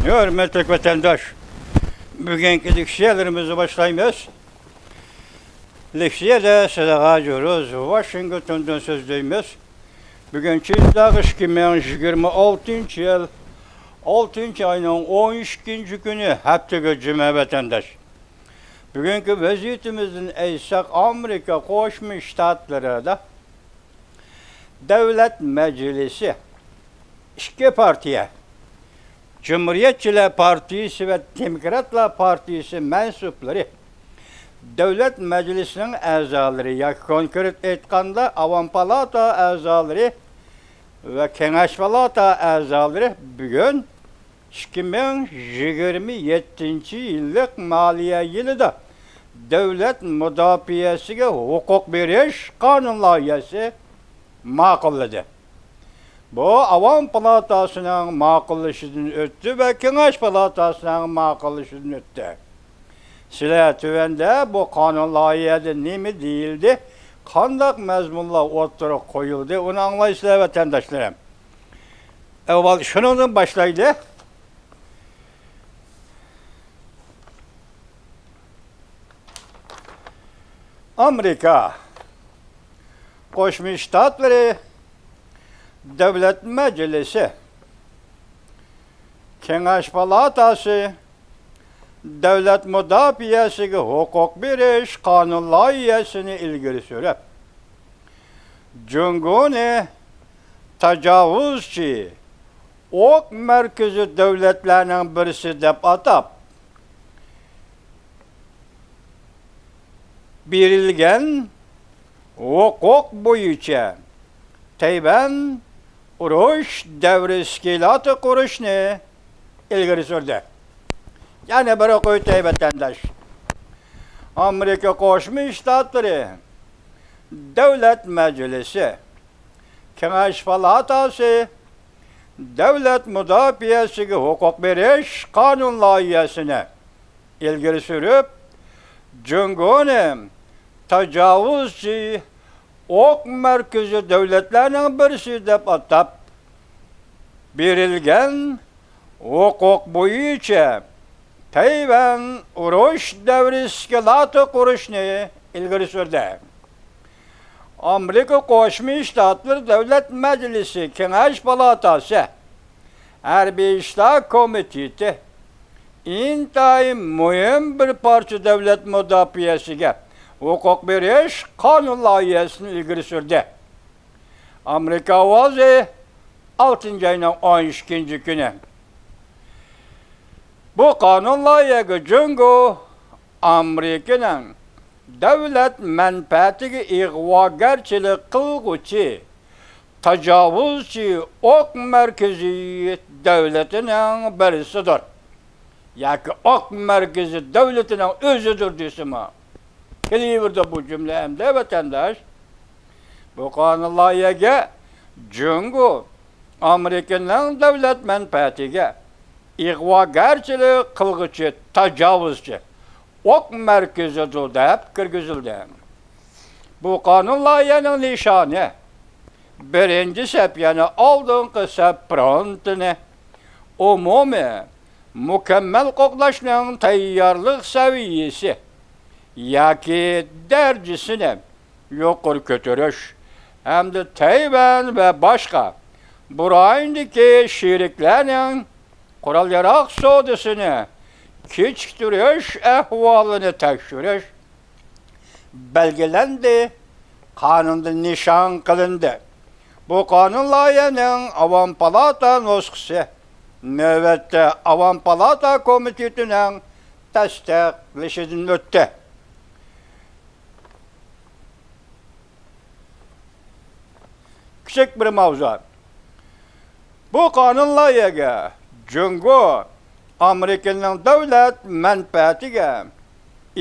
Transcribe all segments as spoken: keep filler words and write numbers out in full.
ھۆرمەتلىك ۋەتەنداش، بۈگۈنكى لېكسىيەلىرىمىزنى باشلايمىز. لېكسىيەدە سىلەرگە جۇرۇز ۋاشىنگتوندىن سۆزلەيمىز. بۈگۈن چىزداغ ئىككى مىڭ يىگىرمە ئالتىنچى يىل ئالتىنچى ئاينىڭ ئون ئىككىنچى كۈنى، ھەپتىگە جۈمە ۋەتەنداش. بۈگۈنكى ۋەزىيىتىمىزدىن ئېيتساق، ئامېرىكا قوشما شتاتلىرىدا دۆلەت مەجلىسى ئىككى پارتىيە، جۇمھۇرىيەتچىلەر پارتىيىسى ۋە دېموكراتلار پارتىيىسى مەنسۇپلىرى، دۆلەت مەجلىسىنىڭ ئەزالىرى ياكى كونكرېت ئېيتقاندا ئاۋام پالاتا ئەزالىرى ۋە كېڭەش پالاتا ئەزالىرى بۈگۈن ئىككى مىڭ يىگىرمە يەتتىنچى يىللىق مالىيە يىلىدا دۆلەت مۇداپىئەسىگە ھوقۇق بېرىش قانۇن لايىھەسى ماقۇللىدى. بۇ ئاۋام پالاتاسىنىڭ ماقۇللىشىدىن ئۆتتى ۋە كېڭەش پالاتاسىنىڭ ماقۇللىشىدىن ئۆتتى. سىلەر تۆۋەندە بۇ قانۇن لايىھەدە نېمە دېيىلدى، قانداق مەزمۇنلار ئوتتۇرىغا قويۇلدى، ئۇنى ئاڭلايسىلەر، ۋەتەنداشلىرىم. ئەۋۋەل شۇنىڭدىن باشلايلى. ئامېرىكا قوشما شتاتلىرى دۆلەت مەجلىسى، كېڭەش پالاتاسى دۆلەت مۇداپىئەسىگە ھوقۇق بېرىش قانۇن لايىھەسىنى ئىلگىرى سۈرۈپ، جۇڭگونى تاجاۋۇزچى، ئوق مەركىزى دۆلەتلەرنىڭ بىرسى دەپ ئاتاپ، بېرىلگەن ھوقۇق بويىچە تەيۋەن ئۇرۇش دەۋرى ئىسكىلاتى قۇرۇشنى ئىلگىرى سۈردى. يەنە بىر ئوقۇۋېتەي، ۋەتەنداش. ئامېرىكا قوشما شتاتلىرى دۆلەت مەجلىسى، كېڭەش پالاتاسى دۆلەت مۇداپىئەسىگە ھوقۇق بېرىش قانۇن لايىھەسىنى ئىلگىرى سۈرۈپ، جۇڭگونى تاجاۋۇزچى، ئوق مەركىزى دۆلەتلەرنىڭ بىرسى دەپ ئاتاپ، بېرىلگەن ھوقۇق بويىچە تەيۋەن ئۇرۇش دەۋرى ئىسكىلاتى قۇرۇشنى ئىلگىرى سۈردى. ئامېرىكا قوشما شتاتلىرى دۆلەت مەجلىسى، كېڭەش پالاتاسى، ھەربىي ئىشلار كومىتېتى ئىنتايىن مۇھىم بىر پارچە دۆلەت مۇداپىئەسىگە ھوقۇق بېرىش قانۇن لايىھەسىنى ئىلگىرى سۈردى. ئامېرىكا ئاۋازى، ئالتىنچى ئاينىڭ ئون ئىككىنچى كۈنى. بۇ قانۇن لايىھەگە جۇڭگو ئامېرىكىنىڭ دۆلەت مەنپەئەتىگە ئىغۋاگەرچىلىك قىلغۇچى تاجاۋۇزچى ئوق مەركىزى دۆلىتىنىڭ بىرسىدۇر. ياكى ئوق مەركىزى دۆلىتىنىڭ ئۆزىدۇر دېسىمۇ كېلىۋېرىدۇ بۇ جۈملە ئەمدى، ۋەتەنداش. بۇ قانۇن لايىھەگە جۇڭگو ئامېرىكىنىڭ دۆلەت مەنپەئەتىگە ئىغۋاگەرچىلىك قىلغۇچى تاجاۋۇزچى ئوق مەركىزىدۇر دەپ كىرگۈزۈلدى. بۇ قانۇن لايىھەنىڭ نىشانى بىرىنچى سەپ، يەنى ئالدىنقى سەپ فرونتىنى ئومۇمىي مۇكەممەل قوغداشنىڭ تەييارلىق سەۋىيەسى ياكى دەرىجىسىنى يۇقىرى كۆتۈرۈش ھەمدە تەيۋەن ۋە باشقا بۇ رايوندىكى شېرىكلەرنىڭ قورال-ياراغ سودىسىنى كېچىكتۈرۈش ئەھۋالىنى تەكشۈرۈش بەلگىلەندى، قانۇندا نىشان قىلىندى. بۇ قانۇن لايىھەنىڭ ئاۋام پالاتا نۇسخىسى نۆۋەتتە ئاۋام پالاتا كومىتېتىنىڭ تەستىقلىشىدىن ئۆتتى. كىچىك بىر ماۋزۇ. بۇ قانۇن لايىھەگە جۇڭگو ئامېرىكىنىڭ دۆلەت مەنپەئەتىگە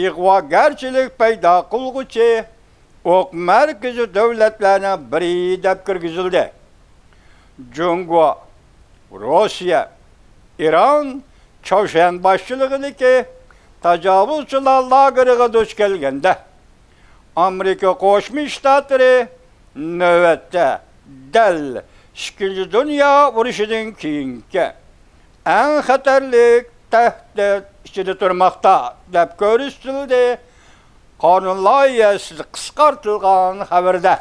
ئىغۋاگەرچىلىك پەيدا قىلغۇچى ئوق مەركىزى دۆلەتلەرنىڭ بىرى دەپ كىرگۈزۈلدى. جۇڭگو، روسىيە، ئىران، چاۋشيەن باشچىلىقىدىكى تاجاۋۇزچىلار لاگېرىغا دۇچ كەلگەندە، ئامېرىكا قوشما شتاتلىرى نۆۋەتتە دەل ئىككىنچى دۇنيا ئۇرۇشىدىن كېيىنكى ئەڭ خەتەرلىك تەھدىت ئىچىدە تۇرماقتا، دەپ كۆرسىتىلدى قانۇن لايىھەسى قىسقارتىلغان خەۋىرىدە.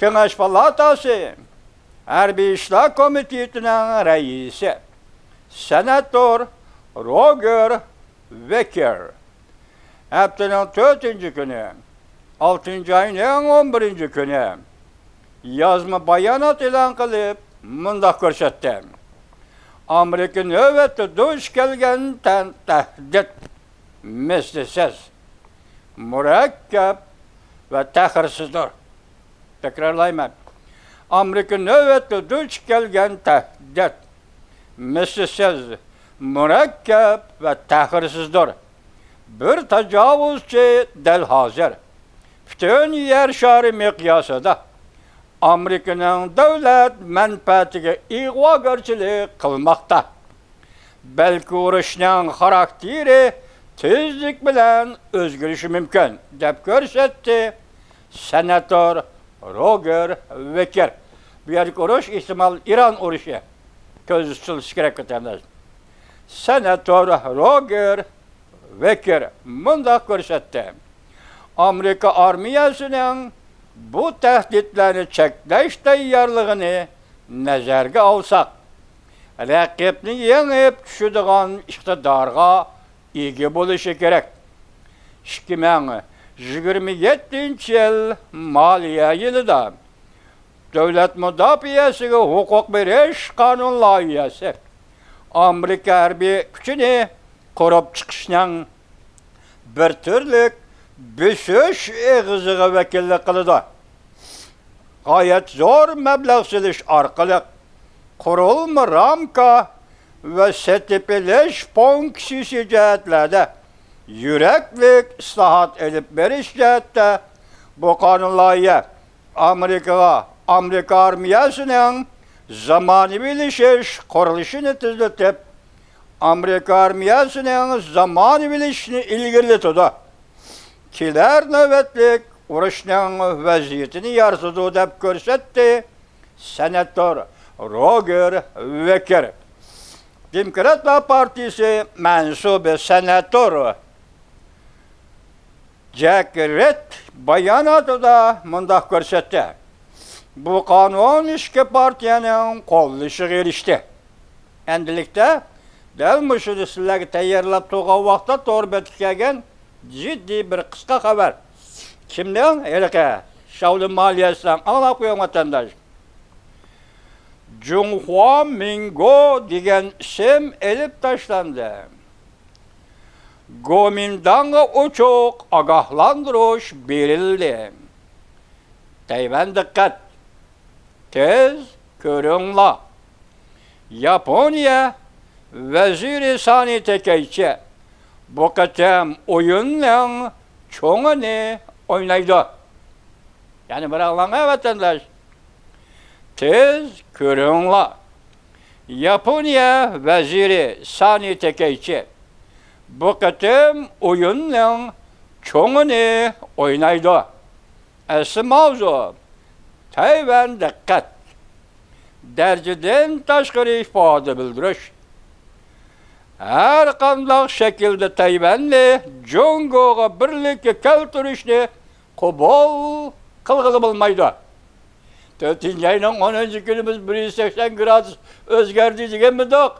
كېڭەش پالاتاسى ھەربىي ئىشلار كومىتېتىنىڭ رەئىسى، سېناتور روگېر ۋېكېر ھەپتىنىڭ تۆتىنچى كۈنى، ئالتىنچى ئاينىڭ ئون بىرىنچى كۈنى يازما بايانات ئېلان قىلىپ، مۇنداق كۆرسەتتى: ئامېرىكا نۆۋەتتە دۇچ كەلگەن تەن-، تەھدىت مىسلىسىز، مۇرەككەپ ۋە تەخىرسىزدۇر. تەكرارلايمەن، ئامېرىكا نۆۋەتتە دۇچ كەلگەن تەھدىت مىسلىسىز، مۇرەككەپ ۋە تەخىرسىزدۇر. بىر تاجاۋۇزچى دەل ھازىر پۈتۈن يەر شارى مىقياسىدا ئامېرىكىنىڭ دۆلەت مەنپەئەتىگە ئىغۋاگەرچىلىك قىلماقتا. بەلكى ئۇرۇشنىڭ خاراكتېرى تېزلىك بىلەن ئۆزگىرىشى مۇمكىن، دەپ كۆرسەتتى سېناتور روگېر ۋېكېر. بۇ يەردىكى ئۇرۇش، ئېھتىمال، ئىران ئۇرۇشى كۆزدە تۇتۇلۇشى كېرەك، ۋەتەنداش. سېناتور روگېر ۋېكېر مۇنداق كۆرسەتتى: ئامېرىكا ئارمىيەسىنىڭ بۇ تەھدىتلەرنى چەكلەش تەييارلىقىنى نەزەرگە ئالساق، رەقىبنى يېڭىپ چۈشىدىغان ئىقتىدارغا ئىگە بولۇشى كېرەك. ئىككى مىڭ يىگىرمە يەتتىنچى يىل مالىيە يىلىدا دۆلەت مۇداپىئەسىگە ھوقۇق بېرىش قانۇن لايىھەسى ئامېرىكا ھەربىي كۈچىنى قۇرۇپ چىقىشنىڭ بىر تۈرلۈك بۆسۈش ئېغىزىغا ۋەكىللىك قىلىدۇ. غايەت زور مەبلەغ سېلىش ئارقىلىق قۇرۇلما، رامكا ۋە سېتىپ ئېلىش فۇنكسىيىسى جەھەتلەردە يۈرەكلىك ئىسلاھات ئېلىپ بېرىش جەھەتتە بۇ قانۇن لايىھە ئامېرىكىغا، ئامېرىكا ئارمىيەسىنىڭ زامانىۋىلىشىش قۇرۇلۇشىنى تېزلىتىپ، ئامېرىكا ئارمىيەسىنىڭ زامانىۋىلىشىشىنى ئىلگىرىلىتىدۇ. كېلەر نۆۋەتلىك ئۇرۇشنىڭ ۋەزىيىتىنى يارىتىدۇ، دەپ كۆرسەتتى سېناتور روگېر ۋېكېر. دېموكراتلار پارتىيىسى مەنسۇبى سېناتور جەك رېد باياناتىدا مۇنداق كۆرسەتتى: بۇ قانۇن ئىككى پارتىيەنىڭ قوللىشىغا ئېرىشتى. ئەمدىلىكتە دەل مۇشۇنى سىلەرگە تەييارلاپ تۇرغان ۋاقىتتا تور بەتكە كەلگەن جىددىي بىر قىسقا خەۋەر. كىمنىڭ؟ ھېلىقى شاۋلىن مالىيەسىنىڭ. ئاڭلاپ قويۇڭ، ۋەتەنداش. جۇڭخۇا مىنگو دېگەن ئىسىم ئېلىپ تاشلاندى. گومىنداڭغا ئوچۇق ئاگاھلاندۇرۇش بېرىلدى. تەيۋەن دىققەت! تېز كۆرۈڭلار! ياپونىيە ۋەزىرى سانى تېكەيچى بۇ قېتىم ئويۇننىڭ چوڭىنى ئوينايدۇ. يەنە بىر ئاڭلاڭ، ۋەتەنداش. تېز كۆرۈڭلار! ياپونىيە ۋەزىرى سانى تېكەيچى بۇ قېتىم ئويۇننىڭ چوڭىنى ئوينايدۇ. ئەسلى ماۋزۇ: تەيۋەن دىققەت! دەرىجىدىن تاشقىرى ئىپادە بىلدۈرۈش. ھەر قانداق شەكىلدە تەيۋەننى جۇڭگوغا بىرلىككە كەلتۈرۈشنى قوبۇل قىلغىلى بولمايدۇ. تۆتىنچى ئاينىڭ ئونىنچى كۈنى بىز بىر يۈز سەكسەن گرادۇس ئۆزگەردى دېگەنمىدۇق؟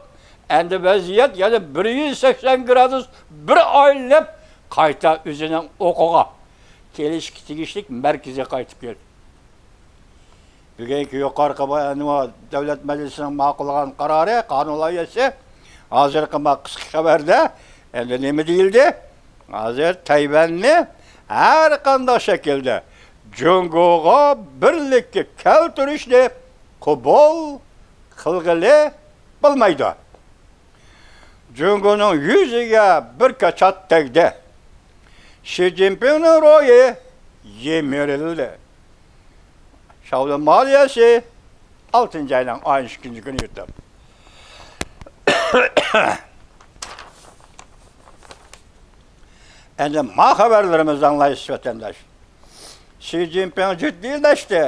ئەمدى ۋەزىيەت يەنە بىر يۈز سەكسەن گرادۇس بىر ئايلىنىپ قايتا ئۆزىنىڭ ئوقىغا كېلىشكە تېگىشلىك مەركىزىگە قايتىپ كەلدى. بۈگۈنكى يۇقىرىقى بۇ، ئەنە، دۆلەت مەجلىسىنىڭ ماقۇللىغان قارارى، قانۇن لايىھەسى، ھازىرقى ما قىسقا خەۋەردە، ئەمدى نېمە دېيىلدى؟ ھازىر تەيۋەننى ھەر قانداق شەكىلدە جۇڭگوغا بىرلىككە كەلتۈرۈشنى قوبۇل قىلغىلى بولمايدۇ. جۇڭگونىڭ يۈزىگە بىر كاچات تەگدى. شى جىنپىڭنىڭ روھى يىمىرىلدى. شاۋلىن مالىيەسى، ئالتىنچى ئاينىڭ ئون ئىككىنچى كۈنى يۈتۈپ. ئەمدى ما خەۋەرلىرىمىزنى ئاڭلايسىز، ۋەتەنداش. شى جىنپىڭ جىددىيلەشتى.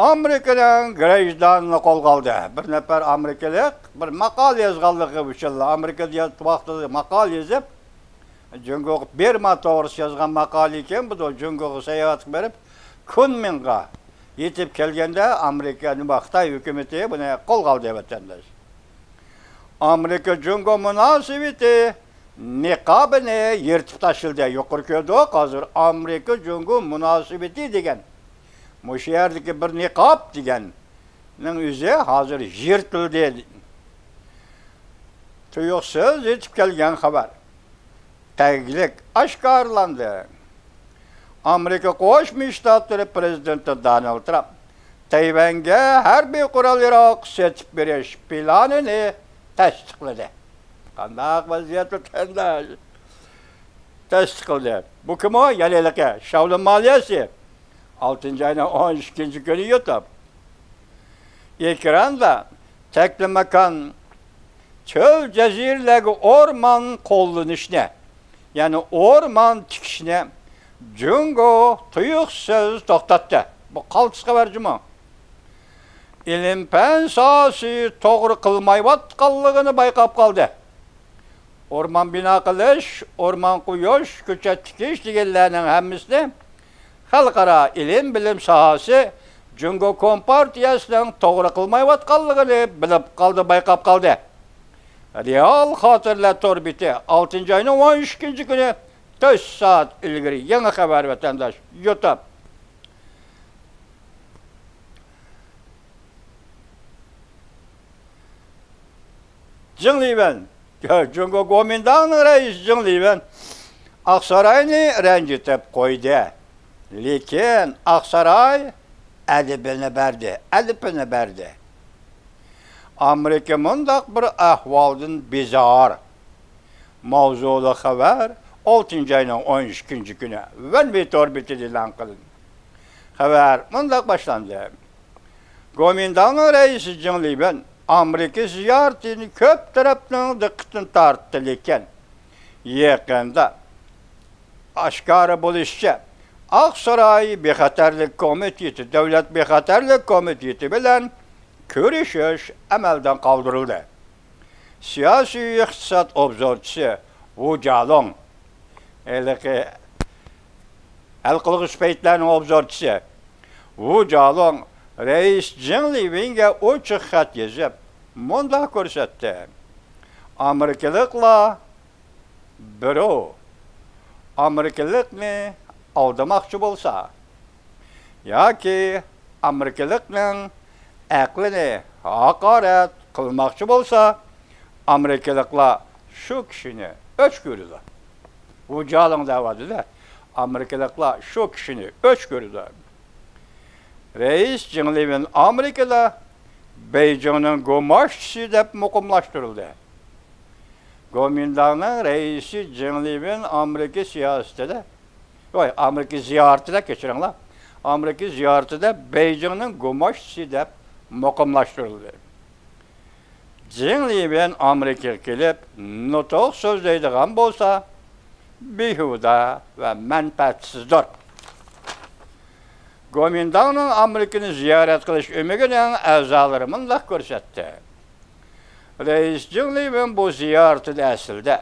ئامېرىكىنىڭ گراژدانىنى قولغا ئالدى. بىر نەپەر ئامېرىكىلىق بىر ماقالە يازغانلىقى ئۈچۈنلا، ئامېرىكىدا يات-، ۋاقتىدا ماقالە يېزىپ، جۇڭگوغا بىرما توغرىسىدا يازغان ماقالە ئىكەن بۇ. جۇڭگوغا ساياھەتكە بېرىپ، كۇنمىڭغا يېتىپ كەلگەندە، ئامېرىكا، نېمە، خىتاي ھۆكۈمىتى بۇنى قولغا ئالدى، ۋەتەنداش. ئامېرىكا جۇڭگو مۇناسىۋىتى نىقابىنى يىرتىپ تاشلىدى. يۇقىرى كۆردۇق، ھازىر ئامېرىكا جۇڭگو مۇناسىۋىتى دېگەن، مۇشۇ يەردىكى بىر نىقاب دېگەننىڭ ئۆزى ھازىر يىرتىلدى. تۇيۇقسىز يېتىپ كەلگەن خەۋەر. تەگلىك ئاشكارىلاندى. ئامېرىكا قوشما شتاتلىرى پرېزىدېنتى دونالد ترامپ تەيۋەنگە ھەربىي قورال-ياراغ سېتىپ بېرىش پىلانىنى تەستىقلىدى. قانداق ۋەزىيەت ۋەتەنداش؟ تەستىقلىدى. بۇ كىم ئۇ؟ يەنە ھېلىقى شاۋلىن مالىيەسى. ئالتىنچى ئاينىڭ ئون ئىككىنچى كۈنى يۇتۇپ. ئېكراندا تەكلىماكان چۆل جەزىرىلەرگە ئورمان قوللىنىشنى، يەنى ئورمان تىكىشنى جۇڭگو تۇيۇقسىز توختاتتى. بۇ قالتىس خەۋەر جۇمۇ. ئىلىم-پەن ساھەسى توغرا قىلمايۋاتقانلىقىنى بايقاپ قالدى. ئورمان بىنا قىلىش، ئورمان قويۇش، كۆچەت تىكىش دېگەنلەرنىڭ ھەممىسىنى خەلقئارا ئىلىم-بىلىم ساھەسى جۇڭگو كومپارتىيەسىنىڭ توغرا قىلمايۋاتقانلىقىنى بىلىپ قالدى، بايقاپ قالدى. رېئال خاتىرىلەر تور بېتى ئالتىنچى ئاينىڭ ئون ئىككىنچى كۈنى تۆت سائەت ئىلگىرى يېڭى خەۋەر، ۋەتەنداش. يۇتۇپ. جېڭ لىۋېن، جۇڭگو گومىنداڭنىڭ رەئىسى جېڭ لىۋېن ئاقساراينى رەنجىتىپ قويدى. لېكىن ئاقساراي ئەدىپىنى بەردى، ئەدىپىنى بەردى. ئامېرىكا مۇنداق بىر ئەھۋالدىن بىزار. ماۋزۇلۇق خەۋەر ئالتىنچى ئاينىڭ ئون ئىككىنچى كۈنى ۋېنۋى تور بېتىدە ئېلان قىلىندى. خەۋەر مۇنداق باشلاندى. گومىنداڭنىڭ رەئىسى جېڭ لىۋېن ئامېرىكا زىيارىتىنى كۆپ تەرەپنىڭ دىققىتىنى تارتتى، لېكىن يېقىندا ئاشكارا بولۇشىچە، ئاقساراي بىخەتەرلىك كومىتېتى، دۆلەت بىخەتەرلىك كومىتېتى بىلەن كۆرۈشۈش ئەمەلدىن قالدۇرۇلدى. سىياسىي ئىقتىساد ئوبزورچىسى ۋۇ جالۇڭ، ھېلىقى ھەل قىلغۇچ پەيتلەرنىڭ ئوبزورچىسى ۋۇ جالۇڭ رەئىس جېڭ لىۋېنگە ئوچۇق خەت يېزىپ، مۇنداق كۆرسەتتى: ئامېرىكىلىقلار بىرو ئامېرىكىلىقنى ئالدىماقچى بولسا، ياكى ئامېرىكىلىقنىڭ ئەقلىنى ھاقارەت قىلماقچى بولسا، ئامېرىكىلىقلار شۇ كىشىنى ئۆچ كۆرىدۇ. ۋۇ جالۇڭ دەۋاتىدۇ، ئامېرىكىلىقلار شۇ كىشىنى ئۆچ كۆرىدۇ. رەئىس جېڭ لىۋېن ئامېرىكىدا بېيجىڭنىڭ گۇماشتىسى دەپ مۇقىملاشتۇرۇلدى. گومىنداڭنىڭ رەئىسى جېڭ لىۋېن ئامېرىكا سىياسىتىدە، ۋاي، ئامېرىكا زىيارىتىدە، كەچۈرۈڭلار، ئامېرىكا زىيارىتىدە بېيجىڭنىڭ گۇماشتىسى دەپ مۇقىملاشتۇرۇلدى. جېڭ لىۋېن ئامېرىكىغا كېلىپ نۇتۇق سۆزلەيدىغان بولسا، بىھۇدە ۋە مەنپەئەتسىزدۇر. گومىنداڭنىڭ ئامېرىكىنى زىيارەت قىلىش ئۆمىكىنىڭ ئەزالىرى مۇنداق كۆرسەتتى. رەئىس جېڭ لىۋېن بۇ زىيارىتىدە ئەسلىدە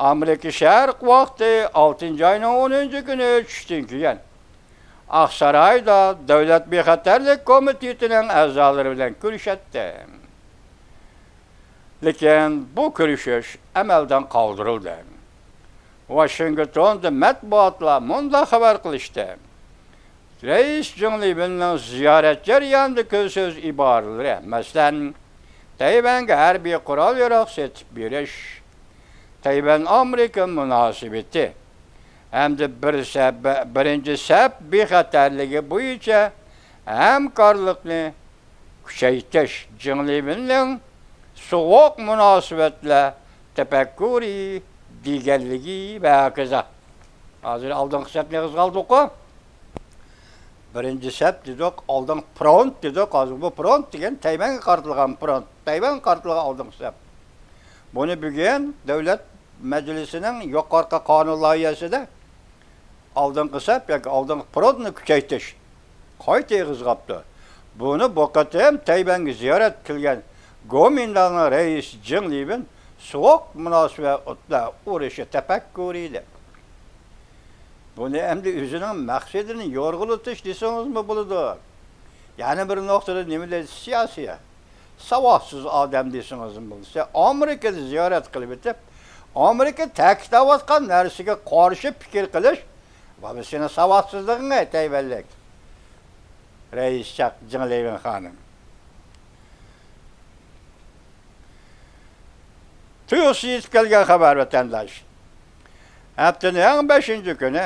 ئامېرىكا شەرق ۋاقتى ئالتىنچى ئاينىڭ ئونىنچى كۈنى چۈشتىن كېيىن ئاقسارايدا دۆلەت بىخەتەرلىك كومىتېتىنىڭ ئەزالىرى بىلەن كۆرۈشەتتى. لېكىن بۇ كۆرۈشۈش ئەمەلدىن قالدۇرۇلدى. ۋاشىنگتوندا مەتبۇئاتلار مۇنداق خەۋەر قىلىشتى: رەئىس جېڭ لىۋېننىڭ زىيارەت جەريانىدىكى سۆز ئىبارىلىرى، مەسىلەن، تەيۋەنگە ھەربىي قورال-ياراغ سېتىپ بېرىش، تەيۋەن-ئامېرىكا مۇناسىۋىتى ھەمدە بىر سەپ-، بىرىنچى سەپ بىخەتەرلىكى بويىچە ھەمكارلىقنى كۈچەيتىش، جېڭ لىۋېننىڭ سوغۇق مۇناسىۋەتلەر تەپەككۇرى دېگەنلىكى ۋە ھاكازا. ھازىر ئالدىنقى سەپنى ئېغىزغا ئالدۇققۇ. بىرىنچى سەپ دېدۇق، ئالدىنقى فرونت دېدۇق. ھازىر بۇ فرونت دېگەن تەيۋەنگە قارىتىلغان فرونت، تەيۋەنگە قارىتىلغان ئالدىنقى سەپ. بۇنى بۈگۈن دۆلەت مەجلىسىنىڭ يۇقىرىقى قانۇن لايىھەسىدە ئالدىنقى سەپ ياكى ئالدىنقى فرونتنى كۈچەيتىش قايتا ئېغىزغا ئاپتۇ. بۇنى بۇ قېتىم تەيۋەنگە زىيارەت قىلگەن گومىنداڭنىڭ رەئىسى جېڭ لىۋېن سوغۇق مۇناسىۋەتلەر ئۇرۇشى تەپەككۇرى دەپ. بۇنى ئەمدى ئۆزىنىڭ مەقسىتىنى يورغىلىتىش دېسىڭىزمۇ بولىدۇ. يەنە بىر نۇقتىدا نېمە دەيدۇ؟ سىياسىي ساۋاتسىز ئادەم دېسىڭىزمۇ بولىدۇ. ئامېرىكىدا زىيارەت قىلىۋېتىپ، ئامېرىكا تەكىتلەۋاتقان نەرسىگە قارشى پىكىر قىلىش، بابا، سېنىڭ ساۋاتسىزلىقىڭ تەيۋەنلىك. رەئىس چاق جېڭ لىۋېن خانىم. تۇيۇقسىز يېتىپ كەلگەن خەۋەر، ۋەتەنداش. ھەپتىنىڭ بەشىنچى كۈنى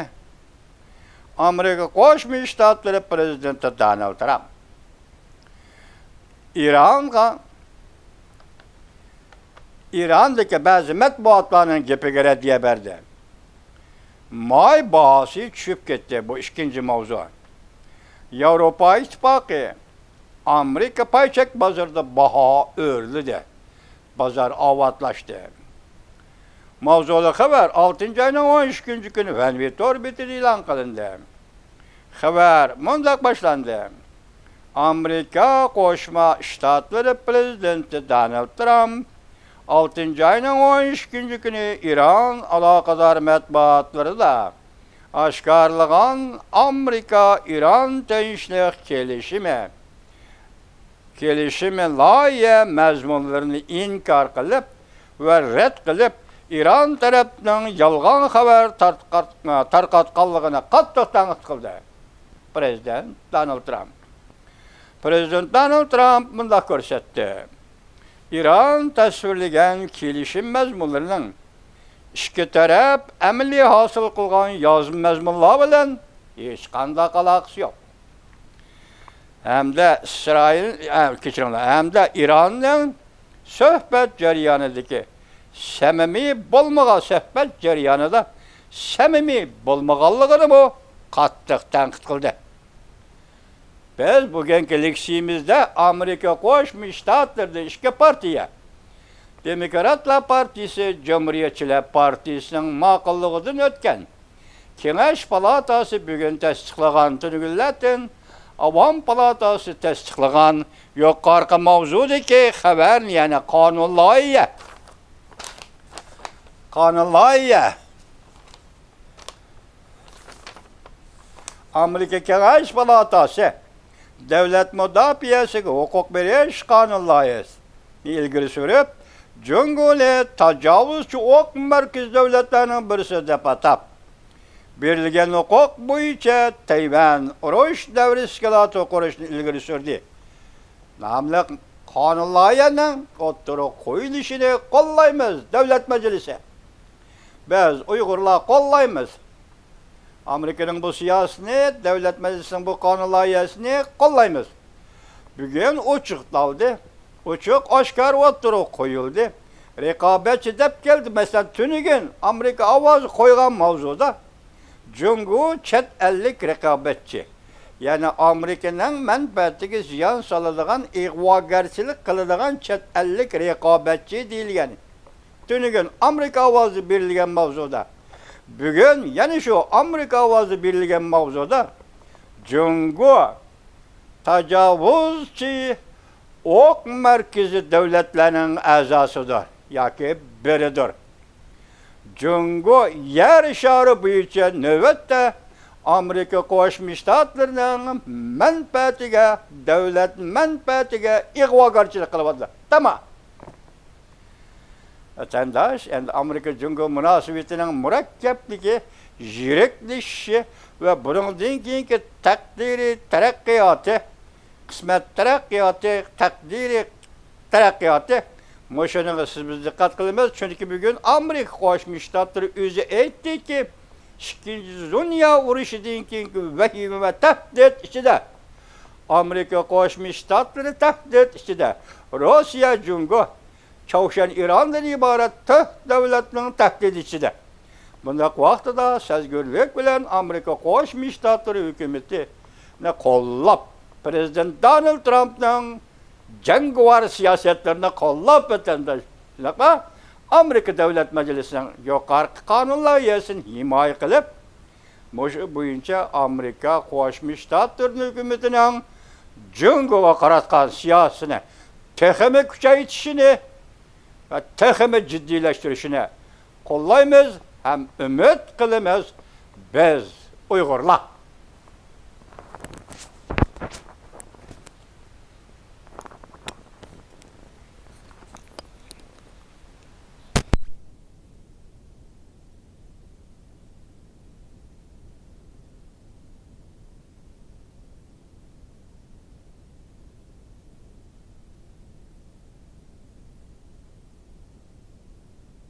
ئامېرىكا قوشما شتاتلىرى پرېزىدېنتى دونالد ترامپ ئىرانغا، ئىراندىكى بەزى مەتبۇئاتلارنىڭ گېپىگە رەددىيە بەردى. ماي باھاسى چۈشۈپ كەتتى. بۇ ئىككىنچى ماۋزۇ. ياۋروپا ئىتتىپاقى، ئامېرىكا پاي چەك بازىرىدا باھا ئۆرلىدى. بازار ئاۋاتلاشتى. ماۋزۇلۇق خەۋەر ئالتىنچى ئاينىڭ ئون ئىككىنچى كۈنى ۋەنۋى تور بېتىدە ئېلان قىلىندى. خەۋەر مۇنداق باشلاندى. ئامېرىكا قوشما شتاتلىرى پرېزىدېنتى دونالد ترامپ ئالتىنچى ئاينىڭ ئون ئىككىنچى كۈنى ئىران ئالاقىدار مەتبۇئاتلىرىدا ئاشكارىلىغان ئامېرىكا ئىران تىنچلىق كېلىشىمى، كېلىشىمى لايىھە مەزمۇنلىرىنى ئىنكار قىلىپ ۋە رەت قىلىپ، ئىران تەرەپنىڭ يالغان خەۋەر تارقات-، تارقاتقانلىقىنى قاتتىق تەنقىد قىلدى. پرېزىدېنت دونالد ترامپ. پرېزىدېنت دونالد ترامپ مۇنداق كۆرسەتتى. ئىران تەسۋىرلىگەن كېلىشىم مەزمۇنلىرىنىڭ ئىككى تەرەپ ئەمەلىي ھاسىل قىلغان يازما مەزمۇنلار بىلەن ھېچقانداق ئالاقىسى يوق. ھەمدە ئىسرائىل، ئە، كەچۈرۈڭلار، ھەمدە ئىراننىڭ سۆھبەت جەريانىدىكى سەمىمىي بولمىغان، سۆھبەت جەريانىدا سەمىمىي بولمىغانلىقىنىمۇ قاتتىق تەنقىد قىلدى. بىز بۈگۈنكى لېكسىيىمىزدە ئامېرىكا قوشما شتاتلىرىدا ئىككى پارتىيە، دېموكراتلار پارتىيىسى، جۇمھۇرىيەتچىلەر پارتىيىسىنىڭ ماقۇللۇقىدىن ئۆتكەن كېڭەش پالاتاسى بۈگۈن تەستىقلىغان، تۈنۈگۈنلەتىن ئاۋام پالاتاسى تەستىقلىغان يۇقىرىقى ماۋزۇدىكى خەۋەرنى، يەنى قانۇن لايىھە، قانۇن لايىھە. ئامېرىكا كېڭەش پالاتاسى دۆلەت مۇداپىئەسىگە ھوقۇق بېرىش قانۇن لايىھەسىنى ئىلگىرى سۈرۈپ، جۇڭگونى تاجاۋۇزچى ئوق مەركىزى دۆلەتلەرنىڭ بىرسى دەپ ئاتاپ، بېرىلگەن ھوقۇق بويىچە تەيۋەن ئۇرۇش دەۋر ئىسكىلاتى قۇرۇشنى ئىلگىرى سۈردى ناملىق قانۇن لايىھەنىڭ ئوتتۇرىغا قويۇلۇشىنى قوللايمىز، دۆلەت مەجلىسى. بىز ئۇيغۇرلار قوللايمىز. ئامېرىكىنىڭ بۇ سىياسىتىنى، دۆلەت مەجلىسىنىڭ بۇ قانۇن لايىھەسىنى قوللايمىز. بۈگۈن ئوچۇق دالدى، ئوچۇق ئاشكارا ئوتتۇرىغا قويۇلدى. رىقابەتچى دەپ كەلدى. مەسىلەن، تۈنۈگۈن ئامېرىكا ئاۋازى قويغان ماۋزۇدا جۇڭگو چەت ئەللىك رىقابەتچى، يەنى ئامېرىكىنىڭ مەنپەئەتىگە زىيان سالىدىغان، ئىغۋاگەرچىلىك قىلىدىغان چەت ئەللىك رىقابەتچى دېيىلگەن. تۈنۈگۈن ئامېرىكا ئاۋازى بېرىلگەن ماۋزۇدا، بۈگۈن يەنە شۇ ئامېرىكا ئاۋازى بېرىلگەن ماۋزۇدا جۇڭگو تاجاۋۇزچى ئوق مەركىزى دۆلەتلەرنىڭ ئەزاسىدۇر ياكى بىرىدۇر. جۇڭگو يەر شارى بويىچە نۆۋەتتە ئامېرىكا قوشما شتاتلىرىنىڭ مەنپەئەتىگە، دۆلەت مەنپەئەتىگە ئىغۋاگەرچىلىك قىلىۋاتىدۇ. تامام. ۋەتەنداش، ئەمدى ئامېرىكا جۇڭگو مۇناسىۋىتىنىڭ مۇرەككەپلىكى، يىرىكلىشىشى ۋە بۇنىڭدىن كېيىنكى تەقدىرىي تەرەققىياتى، قىسمەت تەرەققىياتى، تەقدىرىي تەرەققىياتى، مۇشۇنىڭغا سىز بىز دىققەت قىلىمىز، چۈنكى بۈگۈن ئامېرىكا قوشما شتاتلىرى ئۆزى ئېيتتىكى، ئىككىنچى دۇنيا ئۇرۇشىدىن كېيىنكى ۋەھىمە ۋە تەھدىت ئىچىدە، ئامېرىكا قوشما شتاتلىرى تەھدىت ئىچىدە، روسىيە، جۇڭگو، چاۋشيەن، ئىراندىن ئىبارەت تۆت دۆلەتنىڭ تەھدىتى ئىچىدە. بۇنداق ۋاقتىدا سەزگۈرلۈك بىلەن ئامېرىكا قوشما شتاتلىرى ھۆكۈمىتىنى قوللاپ، پرېزىدېنت دونالد ترامپنىڭ جەڭگىۋار سىياسەتلىرىنى قوللاپ، ۋەتەنداش، شۇنداقلا ئامېرىكا دۆلەت مەجلىسىنىڭ يۇقىرىقى قانۇن لايىھەسىنى ھىمايە قىلىپ، مۇشۇ بويىچە ئامېرىكا قوشما شتاتلىرىنىڭ ھۆكۈمىتىنىڭ جۇڭگوغا قاراتقان سىياسىتىنى تېخىمۇ كۈچەيتىشىنى ۋە تېخىمۇ جىددىيلەشتۈرۈشىنى قوللايمىز ھەم ئۈمىد قىلىمىز. بىز ئۇيغۇرلار